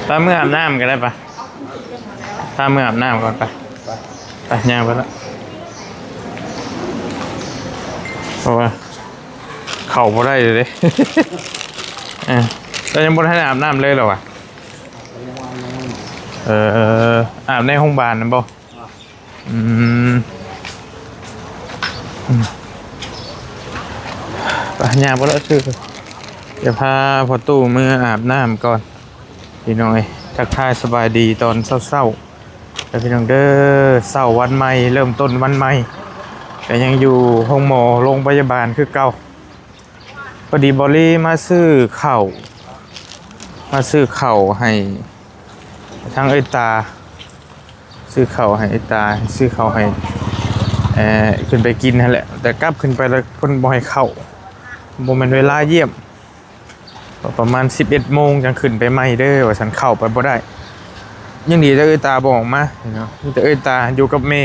ໄປເມືອອາບນ້ຳກໍໄດ້ປະ ພາເມືອອາບນ້ຳກ່ອນໄປ. ໄປ ຍ່າງໄປລະ ເພາະວ່າເຂົ້າບໍ່ໄດ້ເລີຍເດ້. ເອີ ແລ້ວຍັງບໍ່ທັນອາບນ້ຳເລີຍເຫລອວະ? ເອີ ອາບໃນໂຮງບານນັ້ນບໍ່? ອືມ ອືມ ໄປ ຍ່າງໄປເລີຍ ຈະພາພໍ່ຕູ້ເມືອອາບນ້ຳກ່ອນ ພີ່ນ້ອງເອີຍ. ທັກທາຍສະບາຍດີຕອນເຊົ້າໆ ເດີພີ່ນ້ອງເດີ. ເຊົ້າວັນໃໝ່ ເລີ່ມຕົ້ນວັນໃໝ່ ກໍຍັງຢູ່ໂຮງໝໍ ໂຮງພະຍາບານຄືເກົ່າ. ພໍດີບອລລີມາຊື້ເຂົ້າ ມາຊື້ເຂົ້າໃຫ້ທາງເອື້ອຍຕາ ຊື້ເຂົ້າໃຫ້ເອື້ອຍຕາ ຊື້ເຂົ້າໃຫ້ ເອີ ຂຶ້ນໄປກິນຫັ້ນແຫຼະ. ແຕ່ກັບຂຶ້ນໄປແລ້ວເພິ່ນບໍ່ໃຫ້ເຂົ້າ ບໍ່ແມ່ນເວລາຢ້ຽມ ປະມານສິບເອັດໂມງຈັ່ງຂຶ້ນໄປໃໝ່ເດີ ວ່າຊັ້ນ ເຂົ້າໄປບໍ່ໄດ້. ຍັງດີແຕ່ເອື້ອຍຕາບໍ່ອອກມາເນາະ ມີແຕ່ເອື້ອຍຕາຢູ່ກັບແມ່.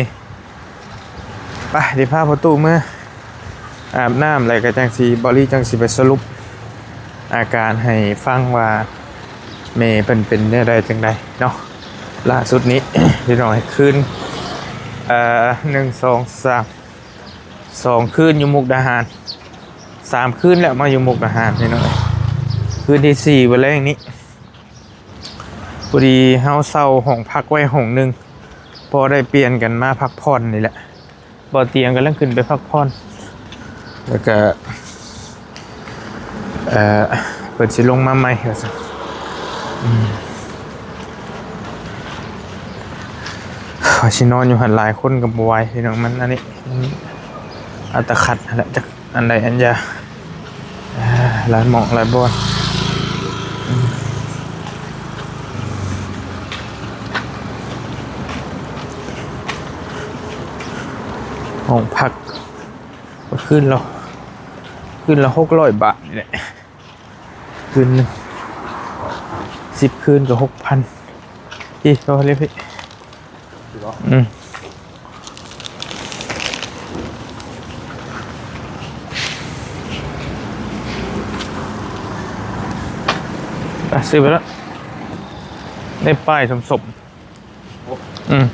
ໄປ ເດີ ພາພໍ່ຕູ້ເມືອອາບນ້ຳ ແລ້ວກໍຈັ່ງຊິ ບອລລີຈັ່ງຊິໄປສະຫຼຸບອາການໃຫ້ຟັງວ່າແມ່ເພິ່ນເປັນແນວໃດຈັ່ງໃດເນາະ. ລ່າສຸດນີ້ ພີ່ນ້ອງ ຄືນ ເອີ ໜຶ່ງ ສອງ ສາມ ສອງຄືນຢູ່ມຸກດາຫານ ສາມຄືນແລ້ວມາຢູ່ມຸກດາຫານ ພີ່ນ້ອງ. ຄືນທີສີ່ມື້ແລງນີ້ ພໍດີເຮົາເຊົ່າຫ້ອງພັກໄວ້ຫ້ອງໜຶ່ງ ພໍໄດ້ປ່ຽນກັນມາພັກຜ່ອນນີ້ແຫຼະ. ບໍ່ຕຽງກຳລັງຂຶ້ນໄປພັກຜ່ອນ ແລ້ວກະ ເອີ ເພິ່ນຊິລົງມາໃໝ່ວ່າຊັ້ນ. ອືມ ວ່າຊິນອນຢູ່ຫັ້ນຫຼາຍຄົນກໍບໍ່ໄຫວ ພີ່ນ້ອງ. ມັນອັນນີ້ ມັນອັດຕະຂັດຫັ້ນແຫຼະ ຈັກ ອັນໃດອັນຢາ ເອີ ຫຼາຍໝ່ອງຫຼາຍບ່ອນ. ຫ້ອງພັກ ຄືນລະ ຄືນລະຫົກຮ້ອຍບາດນີ້ແຫຼະ ຄືນໜຶ່ງ ສິບຄືນກໍຫົກພັນ. ອີ່ ກໍເລີຍພີ່ ອືມ ອ່ະ ຊື້ໄປແລ້ວ ໄດ້ປ້າຍສົມໆ. ອືມ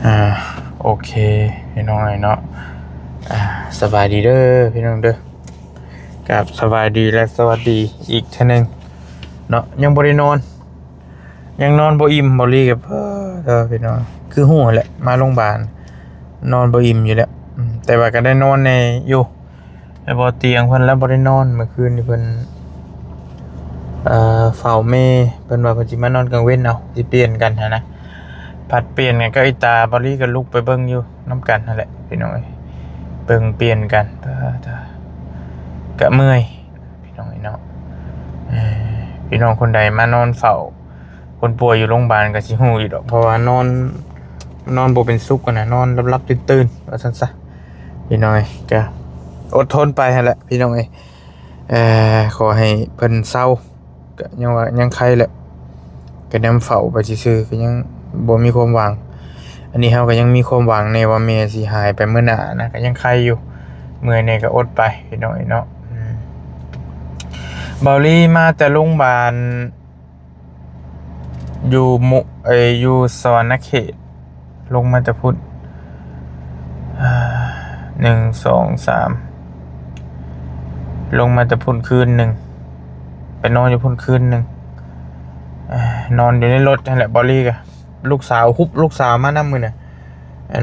ອ່າ ໂອເຄ ພີ່ນ້ອງເນາະ ອ່າ ສະບາຍດີເດີ ພີ່ນ້ອງເດີ. ກາບສະບາຍດີ ແລະ ສະຫວັດດີອີກເທື່ອໜຶ່ງເນາະ. ຍັງບໍ່ໄດ້ນອນ ຍັງນອນບໍ່ອີ່ມ. ບໍ່ລີກັບ ເອີ ເດີ ພີ່ນ້ອງ ຄືຮູ້ແຫຼະ ມາໂຮງບານນອນບໍ່ອີ່ມຢູ່ແລ້ວ. ອືມ ແຕ່ວ່າກໍໄດ້ນອນແດ່ຢູ່ ແຕ່ບໍ່ຕຽງເພິ່ນແລ້ວບໍ່ໄດ້ນອນ. ມື້ຄືນນີ້ເພິ່ນ ເອີ ເຝົ້າແມ່ ເພິ່ນວ່າເພິ່ນຊິມານອນກາງເວັນເອົາ ຊິປ່ຽນກັນຫັ້ນນະ. ຜັດປ່ຽນກັນກັບອີຕາ. ບໍ່ລີກໍລຸກໄປເບິ່ງຢູ່ນຳກັນຫັ້ນແຫຼະ ພີ່ນ້ອງເອີຍ ເບິ່ງປ່ຽນກັນ. ເອີ ກະເມື່ອຍ ພີ່ນ້ອງເອີຍເນາະ. ເອີ ພີ່ນ້ອງຄົນໃດມານອນເຝົ້າຄົນປ່ວຍຢູ່ໂຮງບານກໍຊິຮູ້ຢູ່ດອກ ເພາະວ່ານອນ ນອນບໍ່ເປັນສຸກຫັ້ນນະ ນອນຫຼັບໆຕື່ນໆ ວ່າຊັ້ນຊະ ພີ່ນ້ອງເອີຍ. ກໍອົດທົນໄປຫັ້ນແຫຼະ ພີ່ນ້ອງເອີຍ. ເອີ ຂໍໃຫ້ເພິ່ນເຊົາ ກໍຍັງວ່າຍັງໄຄແຫຼະ ກໍນຳເຝົ້າໄປຊື່ໆ ກໍຍັງບໍ່ມີຄວາມຫວັງ. ອັນນີ້ເຮົາກໍຍັງມີຄວາມຫວັງແດ່ວ່າແມ່ຊິຫາຍໄປມື້ໜ້ານະ ກໍຍັງໄຄຢູ່. ເມື່ອຍແດ່ກໍອົດໄປ ພີ່ນ້ອງເອີຍເນາະ. ອືມ ເບົາລີມາແຕ່ໂຮງບານ ຢູ່ມຸ ເອີ ຢູ່ສະຫວັນນະເຂດ ລົງມາແຕ່ພຸ້ນ ໜຶ່ງ ສອງ ສາມ ລົງມາແຕ່ພຸ້ນຄືນໜຶ່ງ ໄປນອນຢູ່ພຸ້ນຄືນໜຶ່ງ ນອນຢູ່ໃນລົດຫັ້ນແຫຼະ. ເບົາລີກະ ລູກສາວ ຮຸບລູກສາວມານຳມື້ນະ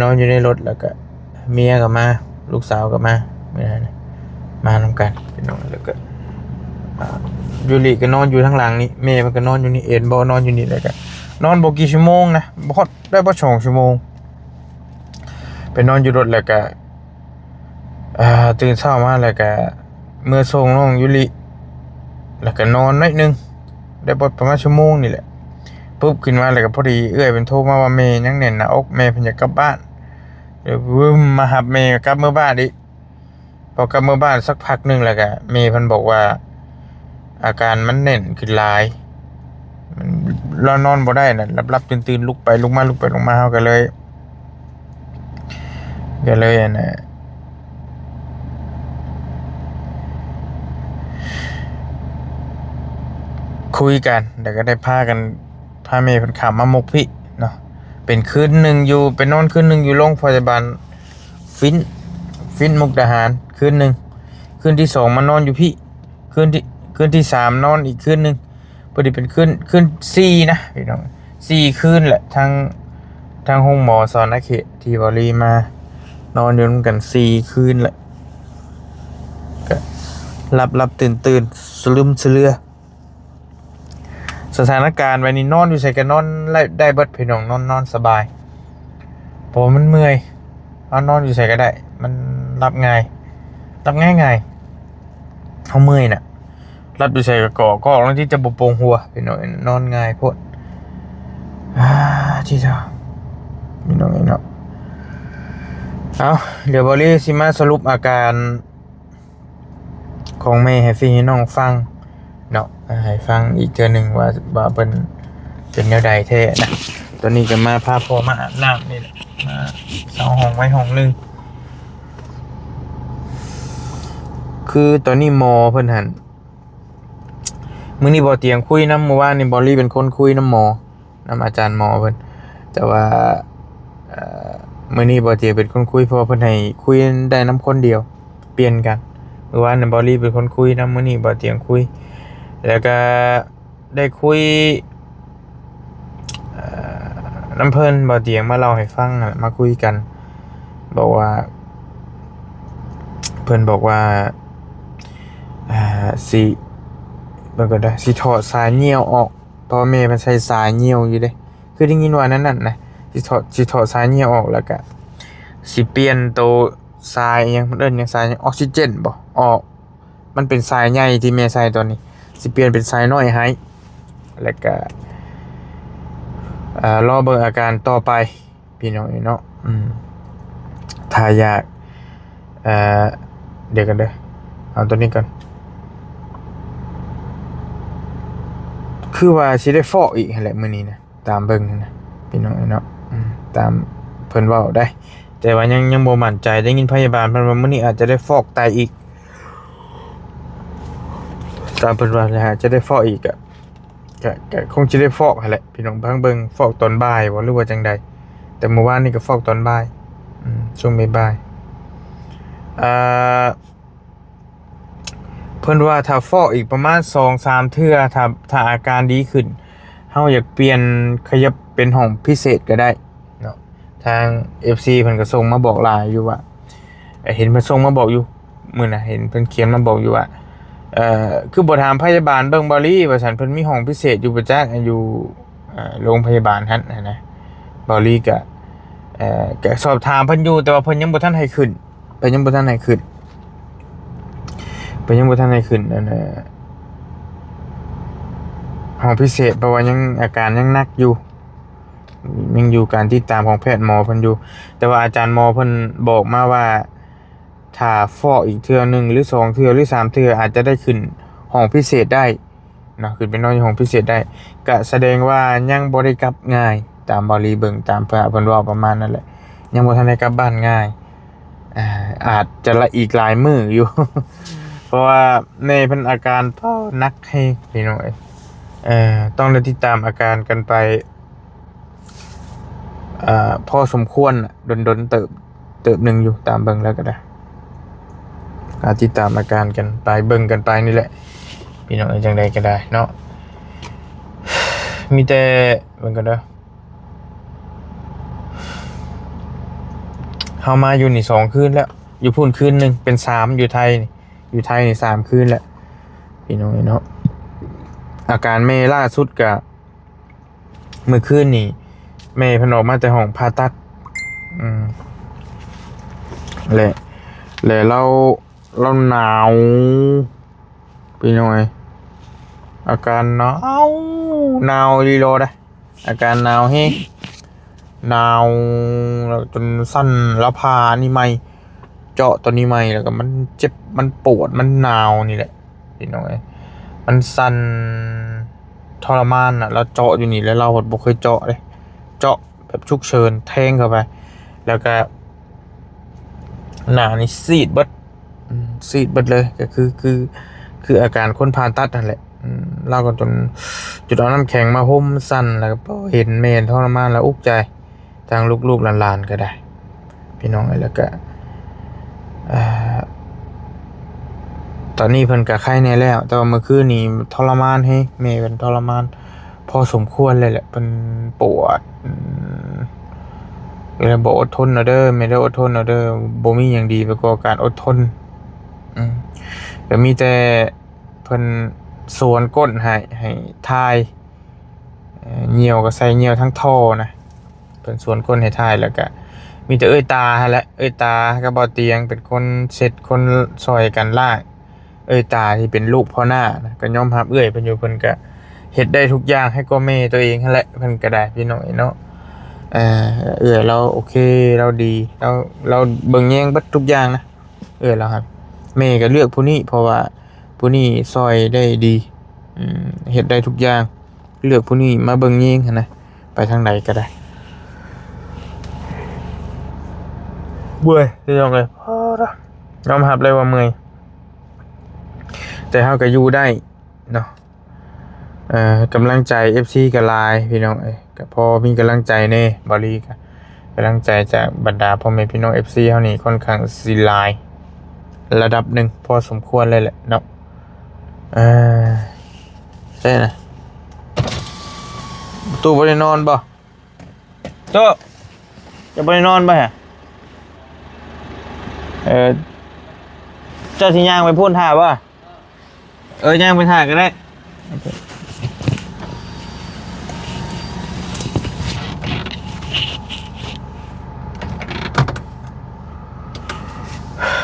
ນອນຢູ່ໃນລົດ ແລ້ວກະເມຍກໍມາ ລູກສາວກໍມາ ມື້ນັ້ນນະ ມານຳກັນ ພີ່ນ້ອງ. ແລ້ວກະ ອ່າ ຢູລິກໍນອນຢູ່ທາງຫຼັງນີ້ ແມ່ເພິ່ນກໍນອນຢູ່ນີ້ ເອັນບໍ່ນອນຢູ່ນີ້. ແລ້ວກະນອນບໍ່ກີ່ຊົ່ວໂມງນະ ບໍ່ຮອດ ໄດ້ບໍ່ສອງຊົ່ວໂມງ ໄປນອນຢູ່ລົດ ແລ້ວກະ ອ່າ ຕື່ນເຊົ້າມາແລ້ວກະເມືອສົ່ງນ້ອງຢູລິ ແລ້ວກະນອນໜ້ອຍໜຶ່ງ ໄດ້ບໍ່ປະມານຊົ່ວໂມງນີ້ແຫຼະ. ປຸບຂຶ້ນມາແລ້ວກະພໍດີເອື້ອຍເພິ່ນໂທມາວ່າແມ່ຍັງແໜ້ນໜ້າອົກ ແມ່ເພິ່ນຢາກກັບບ້ານ. ວຶມ ມາຮັບແມ່ກັບເມືອບ້ານອີກ. ພໍກັບເມືອບ້ານສັກພັກໜຶ່ງແລ້ວກະແມ່ເພິ່ນບອກວ່າ ອາການມັນແໜ້ນຂຶ້ນຫຼາຍ ມັນ ລາວນອນບໍ່ໄດ້ນະ ຫຼັບໆຕື່ນໆ ລຸກໄປລຸກມາ ລຸກໄປລຸກມາ ເຮົາກໍເລີຍ ກໍເລີຍອັນນ່າ ຄຸຍກັນ ແລ້ວກໍໄດ້ພາກັນ ພາແມ່ເພິ່ນຂ້າມມາໝົກພີ້ເນາະ. ເປັນຄືນໜຶ່ງຢູ່ ໄປນອນຄືນໜຶ່ງຢູ່ໂລງພະຍາບານ ຟິນ ຟິນມຸກດາຫານ ຄືນໜຶ່ງ, ຄືນທີສອງມານອນຢູ່ພີ້ ຄືນທີ ຄືນທີສາມນອນອີກຄືນໜຶ່ງ. ພໍດີເປັນຄືນ ຄືນສີ່ນະພີ່ນ້ອງ ສີ່ຄືນແຫຼະ ທັງ ທັງໂຮງໝໍສະຫວັນນະເຂດທີ່ເບົາລີມານອນຢູ່ນຳກັນສີ່ຄືນແຫຼະ ກໍຫຼັບໆຕື່ນໆ ສະລຶມສະເຫຼືອ. ສະຖານະການໄວ້ນີ້ ນອນຢູ່ໃສກໍນອນໄດ້ ໄດ້ເບິດພີ່ນ້ອງ ນອນ ນອນສະບາຍ ເພາະວ່າມັນເມື່ອຍ. ເຮົານອນຢູ່ໃສກໍໄດ້ ມັນຫຼັບງ່າຍ ຫຼັບງ່າຍໆ ເຮົາເມື່ອຍນະ. ຫຼັບຢູ່ໃສກໍເກາະ ເກາະແລ້ວທີ່ຈະບໍ່ໂປ່ງຫົວ ພີ່ນ້ອງ ນອນງ່າຍໂພດ. ອາ ທີ່ເຈົ້າ ພີ່ນ້ອງເອີຍເນາະ. ເອົາ ດຽວເບົາລີຊິມາສະຫຼຸບອາການ ຂອງແມ່ໃຫ້ພີ່ໃຫ້ນ້ອງຟັງເນາະ ໃຫ້ຟັງອີກເທື່ອໜຶ່ງວ່າ ວ່າເພິ່ນເປັນແນວໃດແທ້ນະ. ຕອນນີ້ກໍມາພາພໍ່ມາອາບນ້ຳນີ້ແຫຼະ ມາເຊົ່າຫ້ອງໄວ້ຫ້ອງໜຶ່ງ. ຄືຕອນນີ້ໝໍເພິ່ນຫັ້ນ ມື້ນີ້ບໍ່ຕຽງຄຸຍນຳ ມື້ວານນີ້ເບົາລີເປັນຄົນຄຸຍນຳໝໍ ນຳອາຈານໝໍເພິ່ນ ແຕ່ວ່າ ເອີ ມື້ນີ້ບໍ່ຕຽງເປັນຄົນຄຸຍ ເພາະວ່າເພິ່ນໃຫ້ຄຸຍໄດ້ນຳຄົນດຽວ ປ່ຽນກັນ. ມື້ວານນີ້ເບົາລີເປັນຄົນຄຸຍນຳ ມື້ນີ້ບໍ່ຕຽງຄຸຍ ແລ້ວກະໄດ້ຄຸຍ ເອີ ນຳເພິ່ນ ບໍ່ຕຽງມາເລົ່າໃຫ້ຟັງ ມາຄຸຍກັນ ບອກວ່າ ເພິ່ນບອກວ່າ ອ່າ ຊິ ເບິ່ງກ່ອນເດີ ຊິຖອດສາຍຍ່ຽວອອກ ເພາະວ່າແມ່ເພິ່ນໃສ່ສາຍຍ່ຽວຢູ່ເດ້ ຄືໄດ້ຍິນວ່າແນວນັ້ນນະ. ຊິຖອດ ຊິຖອດສາຍຍ່ຽວອອກ ແລ້ວກະຊິປ່ຽນໂຕສາຍ ອີຫຍັງ ເພິ່ນເອີ້ນຫຍັງ ສາຍອອກຊີເຈນບໍ ອອກ ມັນເປັນສາຍໃຫຍ່ທີ່ແມ່ໃສ່ຕອນນີ້ ຊິປ່ຽນເປັນສາຍນ້ອຍໃຫ້ ແລ້ວກະ ເອີ ລໍເບິ່ງອາການຕໍ່ໄປ ພີ່ນ້ອງເອີຍເນາະ. ອືມ ຖ້າຢາກ ເອີ ດຽວກັນເດີ ເອົາຕົວນີ້ກ່ອນ. ຄືວ່າຊິໄດ້ຟອກອີກຫັ້ນແຫຼະມື້ນີ້ນະ ຕາມເບິ່ງຫັ້ນນະ ພີ່ນ້ອງເອີຍເນາະ. ອືມ ຕາມເພິ່ນເວົ້າໄດ໋ ແຕ່ວ່າຍັງ ຍັງບໍ່ໝັ້ນໃຈ. ໄດ້ຍິນພະຍາບານເພິ່ນວ່າມື້ນີ້ອາດຈະໄດ້ຟອກໄຕອີກ ຕາມເພິ່ນວ່າ ອາດຈະໄດ້ຟອກອີກ ກະ ກະ ກະຄົງຊິໄດ້ຟອກຫັ້ນແຫຼະ ພີ່ນ້ອງ. ພັງເບິ່ງ ຟອກຕອນບ່າຍບໍ່ ຫຼືວ່າຈັ່ງໃດ? ແຕ່ມື້ວານນີ້ກໍຟອກຕອນບ່າຍ ອືມ ຊ່ວງບ່າຍໆ. ເອີ ເພິ່ນວ່າຖ້າຟອກອີກປະມານສອງສາມເທື່ອ ຖ້າ ຖ້າອາການດີຂຶ້ນ ເຮົາຢາກປ່ຽນ ຂະຫຍັບເປັນຫ້ອງພິເສດກໍໄດ້ເນາະ. ທາງເອັຟຊີເພິ່ນກໍສົ່ງມາບອກຫຼາຍຢູ່ວ່າ ເຫັນເພິ່ນສົ່ງມາບອກຢູ່ ມື້ນະ ເຫັນເພິ່ນຂຽນມາບອກຢູ່ວ່າ ເອີ ຄືບໍ່ຖາມພະຍາບານເບິ່ງເບົາລີ ວ່າຊັ້ນ. ເພິ່ນມີຫ້ອງພິເສດຢູ່ປະຈັກ ຢູ່ ເອີ ໂລງພະຍາບານຫັ້ນນະ. ເບົາລີກະ ເອີ ກະສອບຖາມເພິ່ນຢູ່ ແຕ່ວ່າເພິ່ນຍັງບໍ່ທັນໃຫ້ຂຶ້ນ ເພິ່ນຍັງບໍ່ທັນໃຫ້ຂຶ້ນ ເພິ່ນຍັງບໍ່ທັນໃຫ້ຂຶ້ນ ອັນ ເອີ ຫ້ອງພິເສດ ເພາະວ່າຍັງ ອາການຍັງໜັກຢູ່ ຍັງຢູ່ການຕິດຕາມຂອງແພດໝໍເພິ່ນຢູ່. ແຕ່ວ່າອາຈານໝໍເພິ່ນບອກມາວ່າ ຖ້າຟອກອີກເທື່ອໜຶ່ງ ຫຼື ສອງເທື່ອ ຫຼື ສາມເທື່ອ ອາດຈະໄດ້ຂຶ້ນຫ້ອງພິເສດໄດ້ເນາະ ຂຶ້ນໄປນອນຢູ່ຫ້ອງພິເສດໄດ້ ກະສະແດງວ່າຍັງບໍ່ໄດ້ກັບງ່າຍ. ຕາມເບົາລີເບິ່ງ ຕາມພະເພິ່ນເວົ້າປະມານນັ້ນແຫຼະ ຍັງບໍ່ທັນໄດ້ກັບບ້ານງ່າຍ. ອາ ອາດຈະລະອີກຫຼາຍມື້ຢູ່ ເພາະວ່າແມ່ເພິ່ນອາການ ໂອ້ ໜັກແຮງ ພີ່ນ້ອງເອີຍ. ເອີ ຕ້ອງໄດ້ຕິດຕາມອາການກັນໄປ ເອີ ພໍສົມຄວນ ດົນໆ ເຕີບ ເຕີບໜຶ່ງຢູ່ ຕາມເບິ່ງແລ້ວກໍໄດ້ ກໍຕິດຕາມອາການກັນໄປ ເບິ່ງກັນໄປນີ້ແຫຼະ ພີ່ນ້ອງເອີຍ. ຈັ່ງໃດກໍໄດ້ເນາະ ມີແຕ່ ເບິ່ງກັນເດີ ເຮົາມາຢູ່ນີ້ສອງຄືນແລ້ວ ຢູ່ພຸ້ນຄືນໜຶ່ງ ເປັນສາມ ຢູ່ໄທນີ້ ຢູ່ໄທນີ້ສາມຄືນແລ້ວ ພີ່ນ້ອງເອີຍເນາະ. ອາການແມ່ລ່າສຸດກະ ມື້ຄືນນີ້ແມ່ເພິ່ນອອກມາແຕ່ຫ້ອງຜ່າຕັດ ອືມ ແລະ ແລະລາວ ລາວໜາວ ພີ່ນ້ອງເອີຍ ອາການໜາວ ໜາວອີ່ຫຼີໂລດະ ອາການໜາວແຮງ ໜາວແລ້ວຈົນສັ່ນ ລາວຜ່າອັນນີ້ໃໝ່ ເຈາະໂຕນີ້ໃໝ່ ແລ້ວກໍມັນເຈັບ ມັນປວດ ມັນໜາວນີ້ແຫຼະ ພີ່ນ້ອງເອີຍ ມັນສັ່ນທໍລະມານນະ ລາວເຈາະຢູ່ນີ້ ແລ້ວລາວບໍ່ເຄີຍເຈາະເດ້ ເຈາະແບບສຸກເສີນແທງເຂົ້າໄປ ແລ້ວກໍໜ້ານີ້ຊີດເບິດ ອືມ ຊີດເບິດເລີຍ ກໍຄື ຄື ຄືອາການຄົນຜ່າຕັດຫັ້ນແຫຼະ ອືມ ລາວກໍຈົນ ຈົນເອົານ້ຳແຂງມາຫົ່ມ ສັ່ນ ແລ້ວກໍພໍເຫັນແມ່ທໍລະມານແລ້ວອຸກໃຈ ທາງລູກໆຫຼານໆກໍໄດ້ ພີ່ນ້ອງເອີຍ ແລ້ວກະ ເອີ ຕອນນີ້ເພິ່ນກະໄຄແດ່ແລ້ວ ແຕ່ວ່າເມື່ອຄືນນີ້ທໍລະມານແຮງ ແມ່ເພິ່ນທໍລະມານພໍສົມຄວນເລີຍແຫຼະ ເພິ່ນປວດ ອືມ ແລ້ວບອກອົດທົນເອົາເດີ ແມ່ເດີ ອົດທົນເອົາເດີ ບໍ່ມີຫຍັງດີໄປກວ່າການອົດທົນ ອືມ ກໍມີແຕ່ເພິ່ນສວນກົ້ນໃຫ້ ໃຫ້ຖ່າຍ ເອີ ຍ່ຽວກໍໃສ່ຍ່ຽວທາງທໍ່ນະ ເພິ່ນຊວນຄົນໃຫ້ຖ່າຍ ແລ້ວກະມີແຕ່ເອື້ອຍຕາຫັ້ນແຫຼະ ເອື້ອຍຕາກັບບ່າວຕຽງເປັນຄົນເຊັດ ຄົນຊ່ອຍກັນລ້າງ ເອື້ອຍຕາທີ່ເປັນລູກພໍ່ນ້ານະ ກໍຍອມຮັບເອື້ອຍເພິ່ນຢູ່ ເພິ່ນກະເຮັດໄດ້ທຸກຢ່າງໃຫ້ກວ່າແມ່ຕົວເອງຫັ້ນແຫຼະ ເພິ່ນກະໄດ້ ພີ່ນ້ອງເອີຍເນາະ ເອື້ອຍລາວໂອເຄ ລາວດີ ລາວ ລາວເບິ່ງແຍງເບິດທຸກຢ່າງນະ ເອື້ອຍລາວຫັ້ນ ແມ່ກໍເລືອກຜູ້ນີ້ ເພາະວ່າຜູ້ນີ້ຊ່ອຍໄດ້ດີ ເຮັດໄດ້ທຸກຢ່າງ ເລືອກຜູ້ນີ້ມາເບິ່ງແຍງຫັ້ນນະ ໄປທາງໃດກໍໄດ້ ເມື່ອຍ ພີ່ນ້ອງເອີຍ ຍອມຮັບເລີຍວ່າເມື່ອຍ ແຕ່ເຮົາກໍຢູ່ໄດ້ເນາະ ເອີ ກຳລັງໃຈເອັຟຊີກໍຫຼາຍ ພີ່ນ້ອງເອີຍ ກໍພໍມີກຳລັງໃຈແດ່ ບ່າວລີກໍ ກຳລັງໃຈຈາກບັນດາພໍ່ແມ່ພີ່ນ້ອງເອັຟຊີເຮົານີ້ ຂ້ອນຂ້າງຊິຫຼາຍລະດັບໜຶ່ງພໍສົມຄວນເລີຍແຫຼະເນາະ ເອີ ໃຊ່ນະ ຕູ້ບໍ່ໄດ້ນອນບໍ່? ໂຕ ເຈົ້າບໍ່ໄດ້ນອນບໍ່ຮະ? ເອີ ເຈົ້າຊິຍ່າງໄປພຸ້ນຖ້າບໍ່? ເອີ ຍ່າງໄປຖ້າກໍໄດ້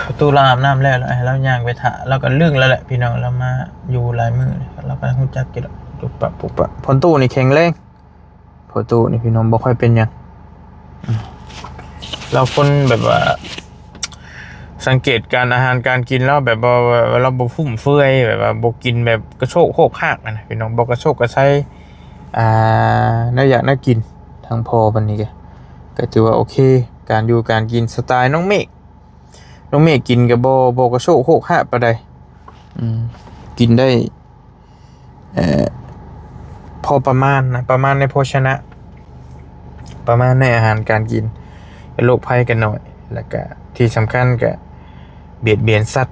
ປະຕູລາວອາບນ້ຳແລ້ວ ລາວໃຫ້ລາວຍ່າງໄປຖ້າ ລາວກໍລຶ້ງແລ້ວແຫຼະ ພີ່ນ້ອງ ລາວມາຢູ່ຫຼາຍມື້ ລາວກໍຮູ້ຈັກຢູ່ດອກ ປຸບປັບ ປຸບປັບ ພໍ່ຕູ້ນີ້ແຂງແຮງ ພໍ່ຕູ້ນີ້ ພີ່ນ້ອງ ບໍ່ຄ່ອຍເປັນຫຍັງ ອືມ ລາວຄົນແບບວ່າ ສັງເກດການອາຫານການກິນລາວແບບວ່າ ລາວບໍ່ຟຸມເຟືອຍ ແບບວ່າບໍ່ກິນແບບກະໂຊກໂຄກຄາກຫັ້ນນະ ພີ່ນ້ອງ ບໍ່ກະໂຊກກະໄຊ ອ່າ ແນວຢາກແນວກິນ ທາງພໍ່ເພິ່ນນີ້ກະ ກະຖືວ່າໂອເຄ ການຢູ່ການກິນສະໄຕລ໌ນ້ອງເມກ ນ້ອງເມກກິນກໍບໍ່ ບໍ່ກະໂຊກໂຄກຄາກປານໃດ ອືມ ກິນໄດ້ ເອີ ພໍປະມານນະ ປະມານໃນໂພຊະນະ ປະມານໃນອາຫານການກິນ ໂລກໄພກໍໜ້ອຍ ແລ້ວກະທີ່ສຳຄັນກະບຽດບຽນສັດ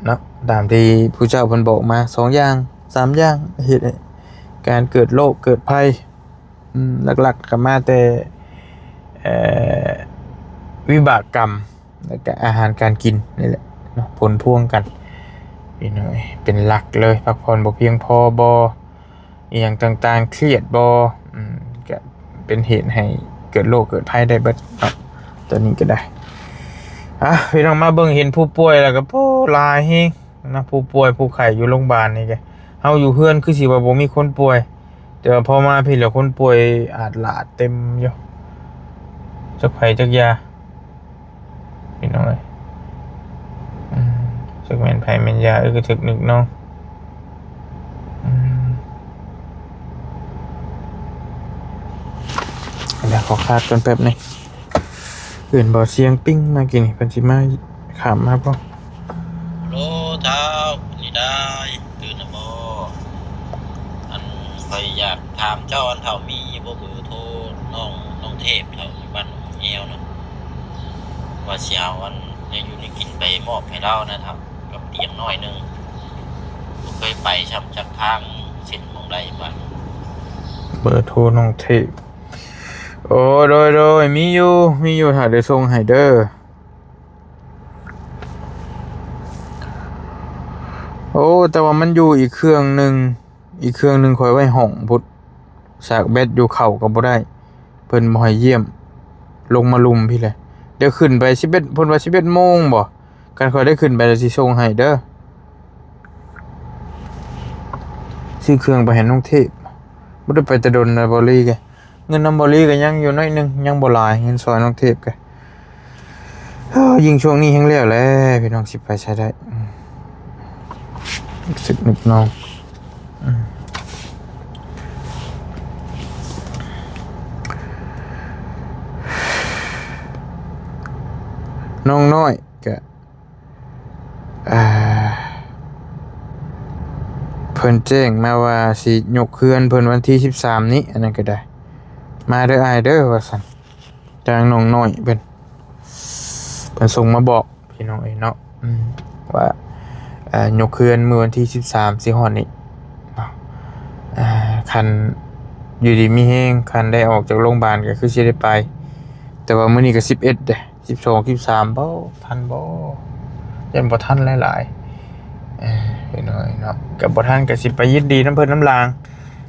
ເນາະ ຕາມທີ່ຜູ້ເຈົ້າເພິ່ນບອກມາ ສອງຢ່າງ ສາມຢ່າງ ເຮັດໃຫ້ການເກີດໂລກເກີດໄພ ອືມ ຫຼັກໆກໍມາແຕ່ ເອີ ວິບາກກຳ ແລ້ວກະອາຫານການກິນນີ້ແຫຼະເນາະ ຜົນພວງກັນ ເປັນ ເປັນຫຼັກເລີຍ ພັກຜ່ອນບໍ່ພຽງພໍບໍ່ ອີ່ຫຍັງຕ່າງໆ ຄຽດບໍ່ ອືມ ກະເປັນເຫດໃຫ້ເກີດໂລກເກີດໄພໄດ້ເບິດເນາະ ຕົວນີ້ກໍໄດ້ ອ່ະ ພີ່ນ້ອງມາເບິ່ງເຫັນຜູ້ປ່ວຍແລ້ວກໍ ໂອ້ ຫຼາຍແຮງນະ ຜູ້ປ່ວຍຜູ້ໄຂ້ຢູ່ໂລງບານນີ້ກະ ເຮົາຢູ່ເຮືອນຄືຊິວ່າບໍ່ມີຄົນປ່ວຍ ແຕ່ວ່າພໍມາພີ້ແລ້ວຄົນປ່ວຍອາດຫຼາດເຕັມຢູ່ ຈັກໃຜຈັກຢາ ພີ່ນ້ອງເອີຍ ອືມ ຈັກແມ່ນໃຜແມ່ນຢາ ເອີ ກໍຖືກນຶກເນາະ ອືມ ດຽວຂໍຄາດກ່ອນແປັບໜຶ່ງ ເອີ້ນບໍ່ສຽງປິງມາກີ້ນີ້ ເພິ່ນຊິມາ ຂ້າມມາບໍ່? ໂລ ທ້າວ ເປັນຈັ່ງໃດ? ຕື່ນແລ້ວບໍ່? ອັນ ຂ້ອຍຢາກຖາມເຈົ້າ ອັນ ທ້າວ ມີບໍ່ເບີໂທນ້ອງ ນ້ອງເທບ ທ້າວ ຢູ່ບ້ານໜອງແຮວນະ? ວ່າຊິເອົາ ອັນ ແນວຢູ່ແນວກິນໄປມອບໃຫ້ລາວນະ ທ້າວ ກັບຕຽງໜ້ອຍໜຶ່ງ. ບໍ່ເຄີຍໄປຊ້ຳຈັກທາງ ເສັ້ນໝ່ອງໃດບ້ານ. ເບີໂທນ້ອງເທບ. ໂອ້ ໂດຍ ໂດຍ ມີຢູ່ ມີຢູ່ ຖ້າໄດ້ສົ່ງໃຫ້ເດີ. ໂອ້ ແຕ່ວ່າມັນຢູ່ອີກເຄື່ອງໜຶ່ງ ອີກເຄື່ອງໜຶ່ງຂ້ອຍໄວ້ຫ້ອງພຸ້ນ ສາກແບັດຢູ່ເຂົ້າກໍບໍ່ໄດ້ ເພິ່ນບໍ່ໃຫ້ຢ້ຽມ ລົງມາລຸ່ມພີ້ແຫຼະ. ດຽວຂຶ້ນໄປສິບເອັດ ເພິ່ນວ່າສິບເອັດໂມງບໍ? ຄັນຂ້ອຍໄດ້ຂຶ້ນໄປແລ້ວຊິສົ່ງໃຫ້ເດີ. ຊື້ເຄື່ອງໄປໃຫ້ນ້ອງເທບ. ບໍ່ໄດ້ໄປແຕ່ດົນແລ້ວ ເບົາລີກະ ເງິນນຳເບົາລີກະຍັງຢູ່ໜ້ອຍໜຶ່ງ ຍັງບໍ່ຫຼາຍ ເງິນຊ່ອຍນ້ອງເທບກະ. ເອີ ຍິ່ງຊ່ວງນີ້ແຮງແລ້ວແຫຼະ ພີ່ນ້ອງ ຊິໄປໃສໄດ້. ອືມ ສຶກນຶກນອງ ອືມ ນ້ອງນ້ອຍກະ ອ່າ ເພິ່ນແຈ້ງມາວ່າຊິຍົກເຮືອນເພິ່ນວັນທີສິບສາມນີ້ ອັນນັ້ນກໍໄດ້ ມາເດີອ້າຍເດີ ວ່າຊັ້ນ. ທາງນ້ອງນ້ອຍເພິ່ນ ເພິ່ນສົ່ງມາບອກ ພີ່ນ້ອງເອີຍເນາະ ອືມ ວ່າ ເອີ ຍົກເຮືອນມື້ວັນທີສິບສາມຊິຮອດນີ້ເນາະ. ອ່າ ຄັນຢູ່ດີມີແຮງ ຄັນໄດ້ອອກຈາກໂຮງບານກໍຄືຊິໄດ້ໄປ ແຕ່ວ່າມື້ນີ້ກໍສິບເອັດເດ້. ສິບສອງ ສິບສາມ ບໍ່ທັນບໍ່ ຢ້ານບໍ່ທັນຫຼາຍໆ ເອີ ພີ່ນ້ອງເອີຍເນາະ ກໍບໍ່ທັນກໍຊິໄປຍິນດີນຳເພິ່ນນຳລາງ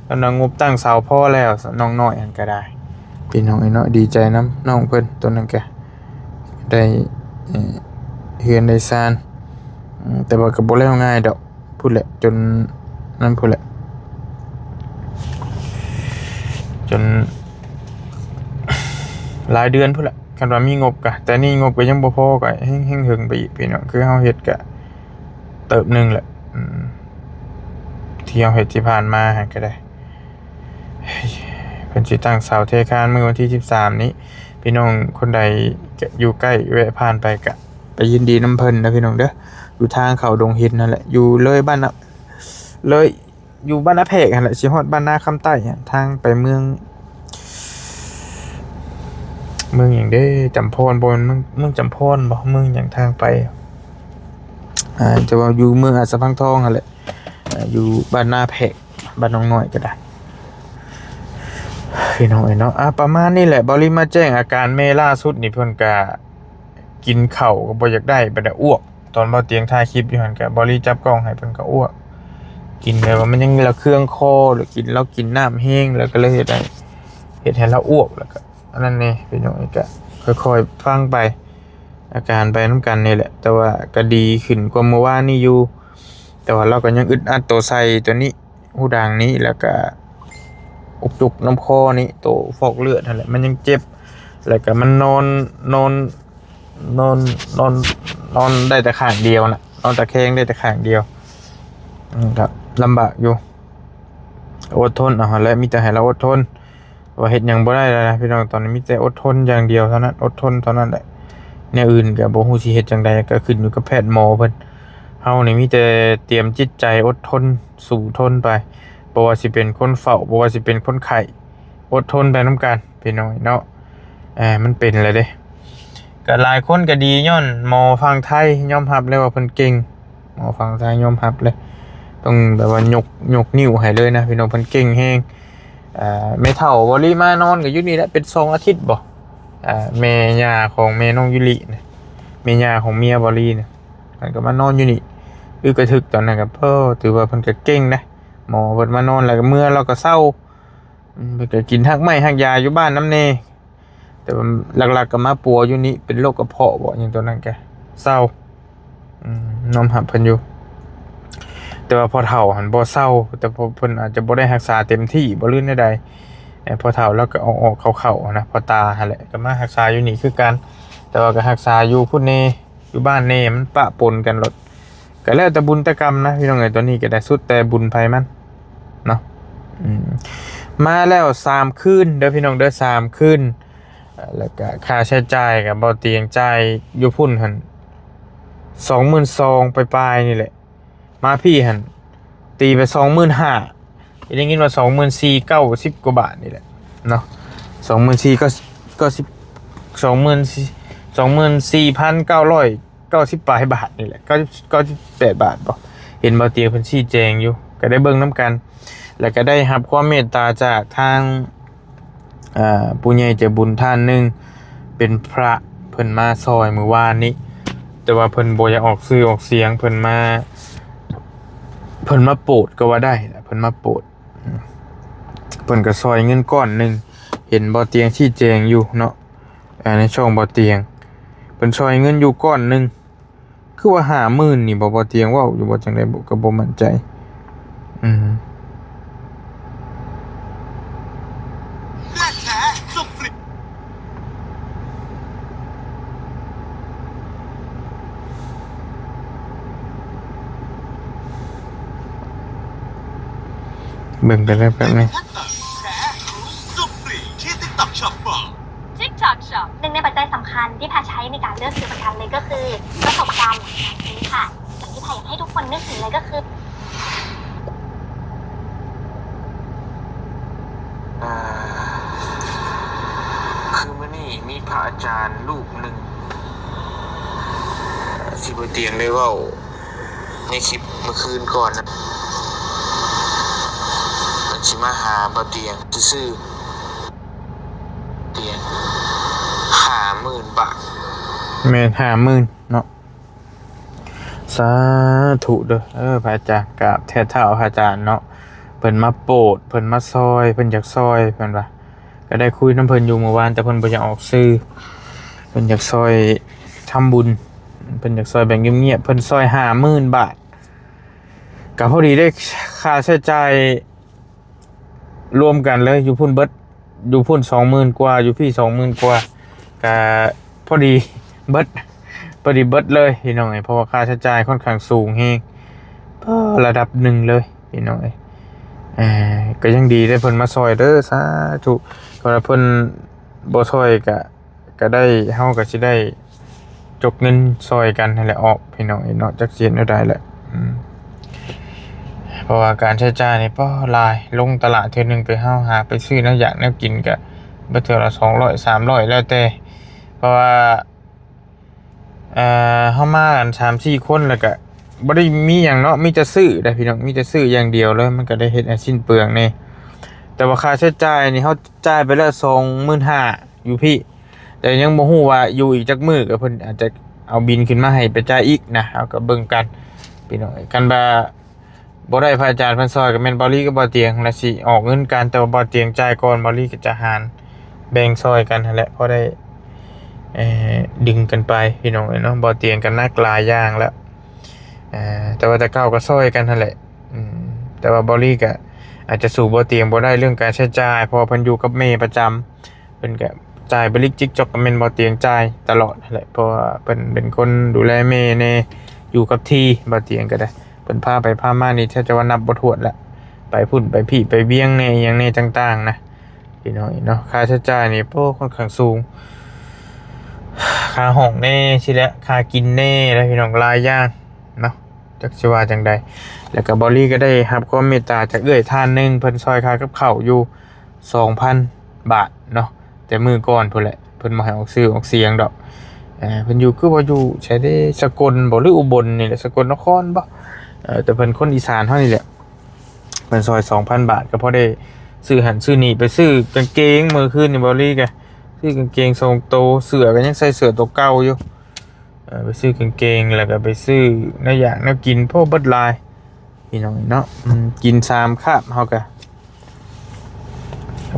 ກຳລັງງົບຕັ້ງເສົາພໍແລ້ວ ນ້ອງນ້ອຍຫັ້ນກໍໄດ້ ພີ່ນ້ອງເອີຍເນາະ. ດີໃຈນຳນ້ອງເພິ່ນ ໂຕນັ້ນກໍໄດ້ ເອີ ເຮືອນໄດ້ຊານ ອືມ ແຕ່ວ່າກໍບໍ່ແລ້ວງ່າຍດອກ. ພຸ້ນແຫຼະ ຈົນນັ້ນພຸ້ນແຫຼະ ຈົນຫຼາຍເດືອນພຸ້ນແຫຼະ ຄັນວ່າມີງົບກະ. ແຕ່ນີ້ງົບກໍຍັງບໍ່ພໍ ກໍແຮງ ແຮງເຫິງໄປອີກ ພີ່ນ້ອງ. ຄືເຮົາເຮັດກະເຕີບໜຶ່ງແຫຼະ ອືມ ທີ່ເຮົາເຮັດທີ່ຜ່ານມາຫັ້ນກໍໄດ້. ເພິ່ນຊິຕັ້ງເສົາເທຄານມື້ວັນທີສິບສາມນີ້ ພີ່ນ້ອງຄົນໃດຈະຢູ່ໃກ້ ແວະຜ່ານໄປກະ ໄປຍິນດີນຳເພິ່ນເດີ ພີ່ນ້ອງເດີ. ຢູ່ທາງເຂົ້າດົງຫີນນັ້ນແຫຼະ ຢູ່ເລີຍບ້ານນະ ເລີຍ ຢູ່ບ້ານນາແພກຫັ້ນແຫຼະ ຊິຮອດບ້ານນາຄຳໃຕ້ ທາງໄປເມືອງ ເມືອງຫຍັງເດ້ ຈຳພອນບໍ່ ເມືອງ ເມືອງຈຳພອນບໍ່ ເມືອງຫຍັງ ທາງໄປ ອ່າ ຈະວ່າຢູ່ເມືອງອາດສະພັງທອງຫັ້ນແຫຼະ ອ່າ ຢູ່ບ້ານນາແພກ ບ້ານໜອງນ້ອຍກໍໄດ້ ພີ່ນ້ອງເອີຍເນາະ. ອ່າ ປະມານນີ້ແຫຼະ ເບົາລີມາແຈ້ງອາການແມ່ລ່າສຸດນີ້ ເພິ່ນກະ ກິນເຂົ້າກໍບໍ່ຢາກໄດ້ ບັດດາອ້ວກ. ຕອນເບົາຕຽງຖ່າຍຄລິບຢູ່ຫັ້ນ ກໍເບົາລີຈັບກ້ອງໃຫ້ເພິ່ນກໍອ້ວກ ກິນແບບວ່າມັນຍັງລະເຄືອງຄໍ ຫຼືກິນ ລາວກິນນ້ຳແຮງ ແລ້ວກໍເລີຍເຮັດໃຫ້ ເຮັດໃຫ້ລາວອ້ວກ ແລ້ວກໍອັນນັ້ນແດ່ ພີ່ນ້ອງ. ກໍຄ່ອຍໆຟັງໄປ ອາການໄປນຳກັນນີ້ແຫຼະ ແຕ່ວ່າກໍດີຂຶ້ນກວ່າມື້ວານນີ້ຢູ່ ແຕ່ວ່າລາວກໍຍັງອຶດອັດໂຕໃສ່ໂຕນີ້ ຮູດັງນີ້ ແລ້ວກະອຸກຈຸກນຳຄໍນີ້ ໂຕຟອກເລືອດຫັ້ນແຫຼະ ມັນຍັງເຈັບ ແລ້ວກະມັນນອນ ນອນ ນອນ ນອນ ນອນໄດ້ແຕ່ຂ້າງດຽວນະ ນອນຕະແຄງໄດ້ແຕ່ຂ້າງດຽວ ມັນກະລຳບາກຢູ່ ອົດທົນເອົາຫັ້ນແຫຼະ ມີແຕ່ໃຫ້ລາວອົດທົນ. ວ່າເຮັດຫຍັງບໍ່ໄດ້ແລ້ວນະພີ່ນ້ອງ ຕອນນີ້ມີແຕ່ອົດທົນຢ່າງດຽວເທົ່ານັ້ນ ອົດທົນເທົ່ານັ້ນແຫຼະ ແນວອື່ນກໍບໍ່ຮູ້ຊິເຮັດຈັ່ງໃດ ກໍຂຶ້ນຢູ່ກັບແພດໝໍເພິ່ນ. ເຮົານີ້ມີແຕ່ຕຽມຈິດໃຈອົດທົນ ສູ້ທົນໄປ ບໍ່ວ່າຊິເປັນຄົນເຝົ້າ ບໍ່ວ່າຊິເປັນຄົນໄຂ້ ອົດທົນໄປນຳກັນພີ່ນ້ອງເນາະ. ເອີ ມັນເປັນແລ້ວເດ້ ກໍຫຼາຍຄົນກໍດີຍ້ອນໝໍຝັ່ງໄທ ຍອມຮັບແລ້ວວ່າເພິ່ນເກັ່ງ ໝໍຝັ່ງໄທຍອມຮັບເລີຍ ຕ້ອງແບບວ່າຍົກ ຍົກນິ້ວໃຫ້ເລີຍນະພີ່ນ້ອງ ເພິ່ນເກັ່ງແຮງ. ອ່າ ແມ່ເຖົ້າເບົາລີມານອນກໍຢູ່ນີ້ແຫຼະ ເປັນສອງອາທິດບໍ ອ່າ ແມ່ຍ່າຂອງແມ່ນ້ອງຢູລິນະ ແມ່ຍ່າຂອງເມຍເບົາລີນະ ເພິ່ນກໍມານອນຢູ່ນີ້ ອຶກກະທຶກຕອນນັ້ນກໍ ໂອ້ ຖືວ່າເພິ່ນກໍເກັ່ງນະ ໝໍເພິ່ນມານອນແລ້ວກໍເມືອ ລາວກໍເຊົາ ອືມ ເພິ່ນກໍກິນຮາກໄມ້ຮາກຢາຢູ່ບ້ານນຳແດ່ ແຕ່ວ່າຫຼັກໆກໍມາປົວຢູ່ນີ້ ເປັນໂລກກະເພາະບໍ ຫຍັງຕົວນັ້ນກະເຊົາ ອືມ ຍອມຮັບເພິ່ນຢູ່ ແຕ່ວ່າພໍ່ເຖົ້າຫັ້ນບໍ່ເຊົາ ແຕ່ເພິ່ນອາດຈະບໍ່ໄດ້ຮັກສາເຕັມທີ່ບໍ ຫຼືແນວໃດ ເອີ ພໍ່ເຖົ້າລາວກໍອອກໆເຂົ້າໆນະ ພໍ່ຕາຫັ້ນແຫຼະ ກໍມາຮັກສາຢູ່ນີ້ຄືກັນ ແຕ່ວ່າກໍຮັກສາຢູ່ພຸ້ນແດ່ ຢູ່ບ້ານແດ່ ມັນປະປົນກັນໂລດ ກໍແລ້ວແຕ່ບຸນແຕ່ກຳນະພີ່ນ້ອງເອີຍ ຕອນນີ້ກໍໄດ້ສຸດແຕ່ບຸນໃຜມັນເນາະ ອືມ ມາແລ້ວສາມຄືນເດີພີ່ນ້ອງເດີ ສາມຄືນ ແລ້ວກໍຄ່າໃຊ້ຈ່າຍກໍເບົາຕຽງຈ່າຍຢູ່ພຸ້ນຫັ້ນ ສອງໝື່ນສອງປາຍໆນີ້ແຫຼະ ມາພີ້ຫັ້ນ ຕີໄປສອງໝື່ນຫ້າ ໄດ້ຍິນວ່າສອງໝື່ນສີ່ ເກົ້າສິບກວ່າບາດນີ້ແຫຼະເນາະ ສອງໝື່ນສີ່ ເກົ້າສິບ ສອງໝື່ນສີ່ ສອງໝື່ນສີ່ພັນເກົ້າຮ້ອຍເກົ້າສິບປາຍບາດນີ້ແຫຼະ ເກົ້າສິບ ເກົ້າສິບແປດບາດບໍ ເຫັນເບົາຕຽງເພິ່ນຊີ້ແຈງຢູ່ ກໍໄດ້ເບິ່ງນຳກັນ ແລ້ວກໍໄດ້ຮັບຄວາມເມດຕາຈາກທາງ ອ່າ ຜູ້ໃຫຍ່ໃຈບຸນທ່ານໜຶ່ງ ເປັນພະ ເພິ່ນມາຊ່ອຍມື້ວານນີ້ ແຕ່ວ່າເພິ່ນບໍ່ຢາກອອກຊື່ອອກສຽງ ເພິ່ນມາ ເພິ່ນມາໂປດກໍວ່າໄດ້ ເພິ່ນມາໂປດ ເພິ່ນກໍຊ່ອຍເງິນກ້ອນໜຶ່ງ ເຫັນເບົາຕຽງຊີ້ແຈງຢູ່ເນາະ ອ່າ ໃນຊ່ອງເບົາຕຽງ ເພິ່ນຊ່ອຍເງິນຢູ່ກ້ອນໜຶ່ງ ເ ຕົວຫ້າໝື່ນນີ້ບໍ່ ບໍ່ຕຽງເວົ້າຢູ່ບໍ່ ຈັ່ງໃດບໍ່ ກໍບໍ່ໝັ້ນໃຈ. ອືມ ເບິ່ງໄປເລີຍແປັບໜຶ່ງ. TikTok Shop ໜຶ່ງໃນປັດໄຈສຳຄັນທີ່ພາໃຊ້ໃນການເລືອກຊື້ປະກັນເລີຍກໍຄືປະສົບການການຊື້ຄ່ະ. ສິ່ງທີ່ພາຢາກໃຫ້ທຸກຄົນນຶກເຖິງເລີຍກໍຄື ອ່າ ຄືມື້ນີ້ມີພະອາຈານຮູບໜຶ່ງ ທີ່ບໍ່ຕຽງໄດ້ເວົ້າໃນຄລິບມື້ຄືນກ່ອນນະ ເພິ່ນຊິມາຫາບໍ່ຕຽງຊື່ໆ ຕຽງ ຫ້າໝື່ນບາດ. ແມ່ນ ຫ້າໝື່ນເນາະ. ສາທຸເດີ ເອີ ພະອາຈານ ກາບແທບເທົ້າພະອາຈານເນາະ ເພິ່ນມາໂປດ ເພິ່ນມາຊ່ອຍ ເພິ່ນຢາກຊ່ອຍ ເພິ່ນວ່າ ກໍໄດ້ຄຸຍນຳເພິ່ນຢູ່ມື້ວານ ແຕ່ເພິ່ນບໍ່ຢາກອອກຊື່ ເພິ່ນຢາກຊ່ອຍທຳບຸນ ເພິ່ນຢາກຊ່ອຍແບບງຽບໆ ເພິ່ນຊ່ອຍຫ້າໝື່ນບາດ ກໍພໍດີໄດ້ຄ່າໃຊ້ຈ່າຍ ລວມກັນເລີຍ ຢູ່ພຸ້ນເບິດ ຢູ່ພຸ້ນສອງໝື່ນກວ່າ ຢູ່ພີ້ສອງໝື່ນກວ່າ ກະພໍດີເບິດ ພໍດີເບິດເລີຍພີ່ນ້ອງເອີຍ ເພາະວ່າຄ່າໃຊ້ຈ່າຍຂ້ອນຂ້າງສູງແຮງ ເອີ ລະດັບໜຶ່ງເລີຍພີ່ນ້ອງເອີຍ. ເອີ ກໍຍັງດີໄດ້ເພິ່ນມາຊ່ອຍເດີ ສາທຸ ເພາະວ່າເພິ່ນບໍ່ຊ່ອຍກະ ກໍໄດ້ ເຮົາກໍຊິໄດ້ຈົກເງິນຊ່ອຍກັນຫັ້ນແຫຼະອອກພີ່ນ້ອງເອີຍເນາະ ຈັກຊິເຮັດແນວໃດແຫຼະ. ອືມ ເພາະວ່າການໃຊ້ຈ່າຍນີ້ ປ້ອ ຫຼາຍ ລົງຕະຫຼາດເທື່ອໜຶ່ງ ໄປເຮົາຫາໄປຊື້ແນວຢາກແນວກິນ ກໍເບິດເທື່ອລະສອງຮ້ອຍ ສາມຮ້ອຍ ແລ້ວແຕ່ ເພາະວ່າ ເອີ ເຮົາມາກັນສາມສີ່ຄົນ ແລ້ວກໍບໍ່ໄດ້ມີຫຍັງເນາະ ມີແຕ່ຊື້ໄດ໋ພີ່ນ້ອງ ມີແຕ່ຊື້ຢ່າງດຽວເລີຍ ມັນກໍໄດ້ເຮັດໃຫ້ສິ້ນເປືອງແດ່. ແຕ່ວ່າຄ່າໃຊ້ຈ່າຍນີ້ ເຮົາຈ່າຍໄປແລ້ວສອງໝື່ນຫ້າ ຢູ່ພີ້ ແຕ່ຍັງບໍ່ຮູ້ວ່າຢູ່ອີກຈັກມື້ ກໍເພິ່ນອາດຈະເອົາບິນຂຶ້ນມາໃຫ້ໄປຈ່າຍອີກນະ ເຮົາກໍເບິ່ງກັນພີ່ນ້ອງເອີຍ. ຄັນວ່າບໍ່ໄດ້ພະອາຈານເພິ່ນຊ່ອຍ ກໍແມ່ນບ່າວລີກັບບ່າວຕຽງລະຊິອອກເງິນກັນ ແຕ່ວ່າບ່າວຕຽງຈ່າຍກ່ອນ ບ່າວລີກໍຈະຫານແບ່ງຊ່ອຍກັນຫັ້ນແຫຼະ ພໍໄດ້ ເອີ ດຶງກັນໄປພີ່ນ້ອງເອີຍເນາະ. ບ່າວຕຽງກໍໜັກຫຼາຍຢ່າງແລ້ວ ເອີ ແຕ່ວ່າແຕ່ເກົ່າກໍຊ່ອຍກັນຫັ້ນແຫຼະ. ອືມ ແຕ່ວ່າບ່າວລີກໍອາດຈະສູ້ບ່າວຕຽງບໍ່ໄດ້ເລື່ອງການໃຊ້ຈ່າຍ ເພາະວ່າເພິ່ນຢູ່ກັບແມ່ປະຈຳ ເພິ່ນກະຈ່າຍບລິກຈິກຈອກ ກໍແມ່ນບ່າວຕຽງຈ່າຍຕະຫຼອດຫັ້ນແຫຼະ ເພາະວ່າເພິ່ນເປັນຄົນດູແລແມ່ແດ່ ຢູ່ກັບທີ່ ບ່າວຕຽງກໍໄດ້ ເພິ່ນພາໄປພາມານີ້ແທບຈະວ່ານັບບໍ່ຖ້ວນລະ ໄປພຸ້ນໄປພີ້ໄປວຽງແດ່ ອີ່ຫຍັງແດ່ຕ່າງໆນະ ພີ່ນ້ອງເນາະ. ຄ່າໃຊ້ຈ່າຍນີ້ ໂອ້ ຂ້ອນຂ້າງສູງ ຄ່າຫ້ອງແດ່ຊີ້ແຫຼະ ຄ່າກິນແດ່ ແລະ ພີ່ນ້ອງ ຫຼາຍຢ່າງເນາະ ຈັກຊິວ່າຈັ່ງໃດ. ແລ້ວກໍບ່າວລີກໍໄດ້ຮັບຄວາມເມດຕາຈາກເອື້ອຍທ່ານໜຶ່ງ ເພິ່ນຊ່ອຍຄ່າກັບເຂົ້າຢູ່ ສອງພັນບາດເນາະ ແຕ່ມື້ກ່ອນພຸ້ນແຫຼະ ເພິ່ນບໍ່ໃຫ້ອອກຊື່ອອກສຽງດອກ. ເອີ ເພິ່ນຢູ່ ຄືວ່າຢູ່ໃສເດ ສະກົນບໍ ຫຼືອຸບົນນີ້ແຫຼະ ສະກົນນະຄອນບໍ ເອີ ແຕ່ເພິ່ນຄົນອີສານເຮົານີ້ແຫຼະ. ເພິ່ນຊ່ອຍສອງພັນບາດ ກໍພໍໄດ້ຊື້ຫັ້ນຊື້ນີ້ ໄປຊື້ກາງເກງ ມື້ຄືນນີ້ບ່າວລີກໍຊື້ກາງເກງສອງໂຕ ເສື້ອກໍຍັງໃສ່ເສື້ອໂຕເກົ່າຢູ່. ເອີ ໄປຊື້ກາງເກງ ແລ້ວກໍໄປຊື້ແນວຢາກແນວກິນ ໂອ້ ເບິດຫຼາຍພີ່ນ້ອງເນາະ. ອືມ ກິນສາມຄາບ ເຮົາກໍ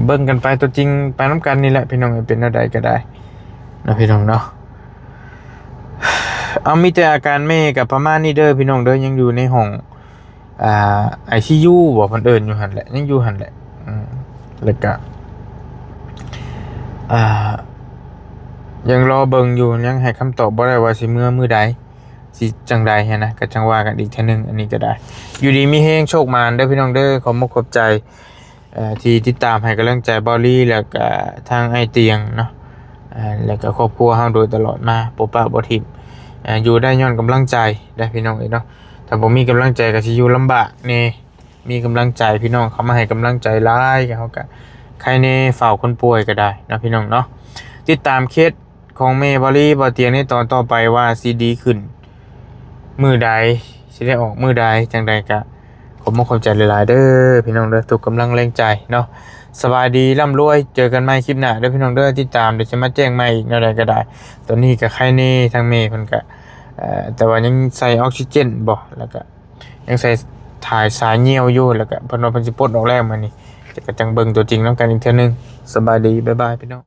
ເບິ່ງກັນໄປ ຕົວຈິງໄປນຳກັນນີ້ແຫຼະພີ່ນ້ອງ ເປັນແນວໃດກໍໄດ້ເນາະ ພີ່ນ້ອງເນາະ. ເອົາ ມີແຕ່ອາການແມ່ກໍປະມານນີ້ເດີພີ່ນ້ອງເດີ ຍັງຢູ່ໃນຫ້ອງ ອ່າ ໄອຊີຢູບໍ ເພິ່ນເອີ້ນຢູ່ຫັ້ນແຫຼະ ຍັງຢູ່ຫັ້ນແຫຼະ. ອືມ ແລ້ວກະ ອ່າ ຍັງລໍເບິ່ງຢູ່ ຍັງໃຫ້ຄຳຕອບບໍ່ໄດ້ວ່າຊິເມືອມື້ໃດ ຊິຈັ່ງໃດຫັ້ນນະ ກໍຈັ່ງວ່າກັນອີກເທື່ອໜຶ່ງ. ອັນນີ້ກໍໄດ້ ຢູ່ດີມີແຮງ ໂຊກໝານເດີພີ່ນ້ອງເດີ ຂອບມຸກຂອບໃຈ ເອີ ທີ່ຕິດຕາມໃຫ້ກຳລັງໃຈບ່າວລີ ແລ້ວກະທາງອ້າຍຕຽງເນາະ ເອີ ແລ້ວກະຄອບຄົວເຮົາໂດຍຕະຫຼອດມາ ບໍ່ປະບໍ່ຖິ້ມ ເອີ ຢູ່ໄດ້ຍ້ອນກຳລັງໃຈເດ້ພີ່ນ້ອງເອີຍເນາະ. ຖ້າບໍ່ມີກຳລັງໃຈກໍຊິຢູ່ລຳບາກແດ່ ມີກຳລັງໃຈ ພີ່ນ້ອງເຂົ້າມາໃຫ້ກຳລັງໃຈຫຼາຍ ເຮົາກໍໃຄແດ່ ເຝົ້າຄົນປ່ວຍກໍໄດ້ເນາະ ພີ່ນ້ອງເນາະ. ຕິດຕາມເຄສຂອງແມ່ບ່າວລີ ບ່າວຕຽງໃນຕອນຕໍ່ໄປວ່າຊິດີຂຶ້ນມື້ໃດ ຊິໄດ້ອອກມື້ໃດ ຈັ່ງໃດກໍ ຂອບມຸກຂອບໃຈຫຼາຍໆເດີພີ່ນ້ອງເດີ ທຸກກຳລັງແຮງໃຈເນາະ. ສະບາຍດີ ລ່ຳລວຍ ເຈີກັນໃໝ່ຄລິບໜ້າເດີພີ່ນ້ອງເດີ. ຕິດຕາມ ດຽວຊິມາແຈ້ງໃໝ່ອີກແນວໃດກໍໄດ້. ຕອນນີ້ກໍໄຄແດ່ ທາງແມ່ເພິ່ນກໍ ເອີ ແຕ່ວ່າຍັງໃສ່ອອກຊີເຈນບໍ ແລ້ວກໍຍັງໃສ່ຖ່າຍສາຍຍ່ຽວຢູ່ ແລ້ວກໍເພິ່ນວ່າເພິ່ນຊິປົດອອກແລ້ວມື້ນີ້ ແຕ່ກໍຈັ່ງເບິ່ງຕົວຈິງນຳກັນອີກເທື່ອໜຶ່ງ. ສະບາຍດີ ບາຍບາຍ ພີ່ນ້ອງ.